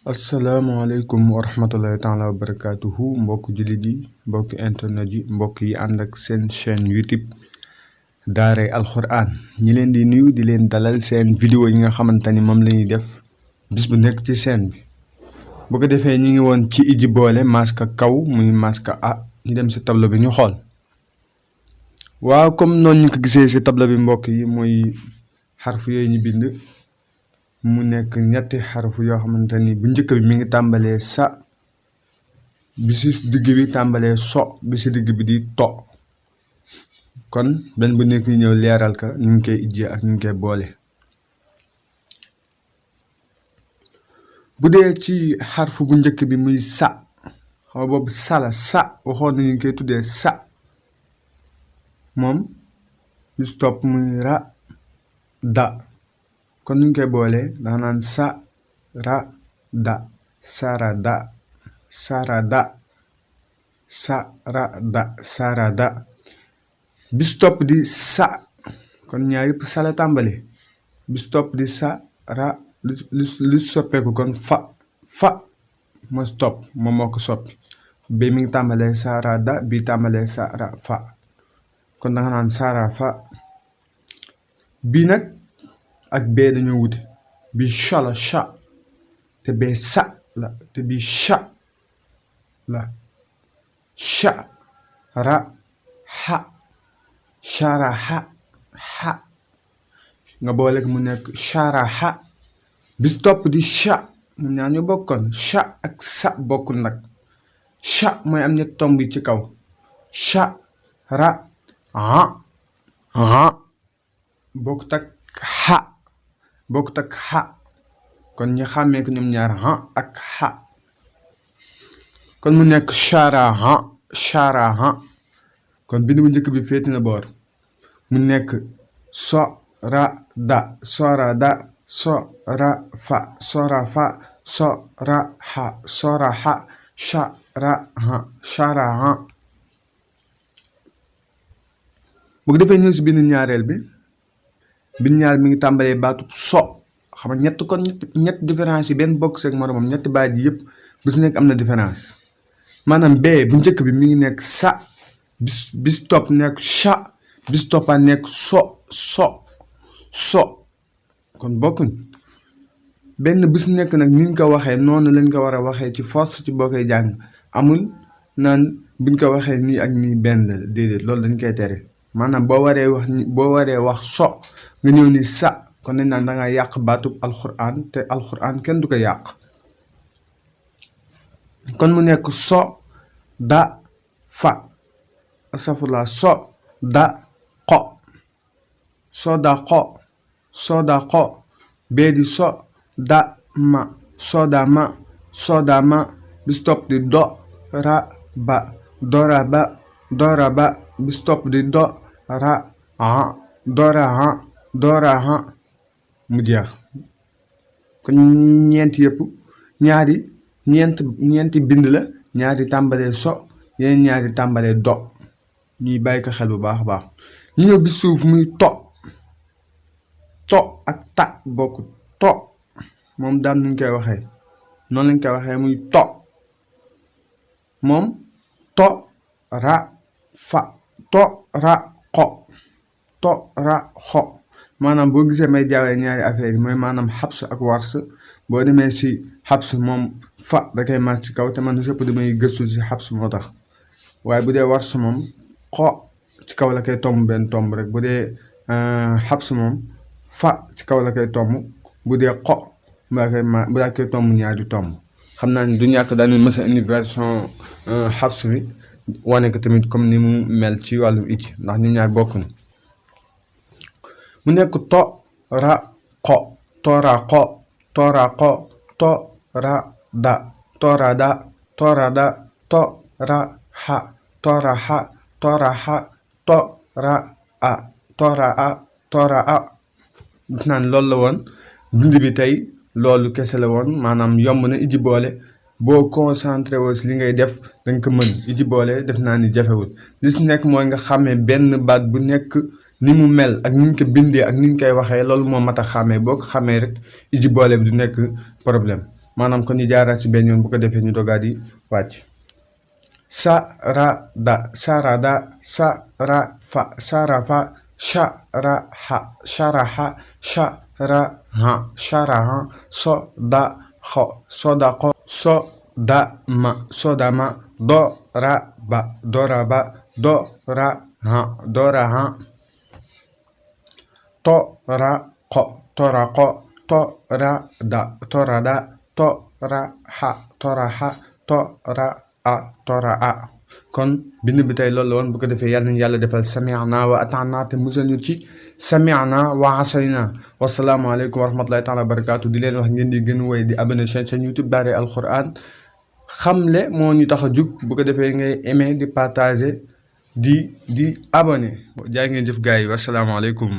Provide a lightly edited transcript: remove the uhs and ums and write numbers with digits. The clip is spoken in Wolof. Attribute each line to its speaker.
Speaker 1: asalaamaaleykum wa rahmatullahi taala wa barakaatuhu mbokk jullit yi mbokk internet yi mbokk yi ànd ak seen chaîne YouTube daaray alxuraan ñi leen di nuyu di leen dalal seen vidéo yi nga xamante ni moom la ñuy def bis bu nekk ci chaîne bi bu ko defee ñu ngi woon ci iji boole masque kaw muy masque A ñu dem si tableau bi ñu xool waaw comme noonu ñu ko gisee si tableau bi mbokk yi mooy xarfu yooyu ñu bind mu nekk ñetti xarfu yoo xamante ni bu njëkk bi mi ngi tàmbalee sa bi si digg bi tàmbalee so bi si digg bi di to kon benn bu nekk ñu ñëw leeral ka ñu ngi koy ijjee ak ñu ngi koy boole bu dee ci xarfu bu njëkk bi muy sa xaw boobu sala sa waxoon na ñu ngi koy tuddee sa moom bi si topp muy ra da kon ñu ngi koy boolee danga naan sa ra da sarada sarada sarada sarada bis topp di sa kon ñaar yëpp sa la tàmbale bis topp di sa ra lu soppeeku kon fa ma stop moom moo ko soppi bi mi ngi tàmbalee sarada bi tàmbalee sara fa kon danga naan sara fa bii nag ak bee dañoo wute bi cha la cha te bee sa la te bi cha la cha ra ha chara ha nga boole ko mu nekk chara ha bis topp di cha ñoom ñaar ñu bokkoon cha ak sa bokkul nag cha mooy am ñett tomb yi ci kaw cha ra ha bokkut ak ha bokkut ak xa kon ñu xàmmee ko ñoom ñaar ha ak xa kon mu nekk chara ha kon bind bu njëkk bi féeti na boor mu nekk so ra da sora da so ra fa so ra ha sora ha chara ha bu ko defee ñëw si bind ñaareel bi bind ñaar mi ngi tàmbalee baatu so xam nga ñett différence yi benn bokk seeg moromam ñetti baat yi yëpp bu si nekk am na différence maanaam bee bu njëkk bi mi ngi nekk sa bis topp nekk cha bis toppaat nekk so kon bokkuñ benn bis nekk nag ni ñu ko waxee noonu lañ ko war a waxee ci force ci boo koy jàng amul naan buñ ko waxee nii ak nii benn la déedéet loolu dañ koy tere maanaam boo waree wax so nga ñëw ni sa kon nañ naan da nga yàq baatub alxuraan te alxuraan kenn du ko yàq kon mu nekk so da fa asafula so da xo so da xo bee di so da ma bis topp di do ra ba dora ba bis topp di do ra dora ha mu jeex kon ñeenti yëpp ñeenti bind la ñaari tàmbalee so yeneen ñaari tàmbalee do ñuy bàyyi ko xel bu baax a baax ñu ñëw bi suuf muy to ak ta bokku to moom daan nuñ koy waxee noonu lañ koy waxee muy to moom to ra fa to ra xo maanaam boo gisee may jaawee ñaari affaire yi mooy maanaam xabs ak wars boo demee si xabs moom fa da koy mas ci kaw te man sëpp damay gëstu si xabs moo tax waaye bu dee wars moom xo ci kaw la koy tomb benn tomb rek bu dee xabs moom fa ci kaw la koy tomb bu dee xo bu daa koy tomb ñaari tomb xam naa ni du ñàkk dañu mës a indi version xabs bi wane ko tamit comme ni mu mel ci wàllum icc ndax ñu ñaar bokk na mu nekk to ra xo tora xo to ra da tora da to ra ha to ra a gis naan loolu la woon bind bi tey loolu kese la woon maanaam yomb na iji boole boo concentré woo si li ngay def danga ko mën iji boole def naa ni jafewul li si nekk mooy nga xàmmee benn baat bu nekk ni mu mel ak ni ñu ko bindee ak ni ñu koy waxee loolu moo mat a xàmmee boo ko xàmmee rek iji boole bi du nekk problème maanaam kon ñu jaaraat si benn yoon bu ko defee ñu dogaat di wàcc. sarada sarada sarafa sarafa sharaha sharaha sharaha sharaha sodaqo sodama doraba doraha toraqo torada toraha toraa kon bind bi tey loolu la woon bu ko defee yàlla nañu yàlla defal sami'na wa ata'na te musal ñu ci sami'na wa asayna wasalaamu aleykum wa rahmatullahi taala wa barakaatu di leen wax ngeen di gën a woy di abonné chaîne YouTube Daaray Alquran xamle moo ñu tax a jug bu ko defee ngay aimé di partager di abonné jaay ngeen jëf gars yi wasalaamaaleykum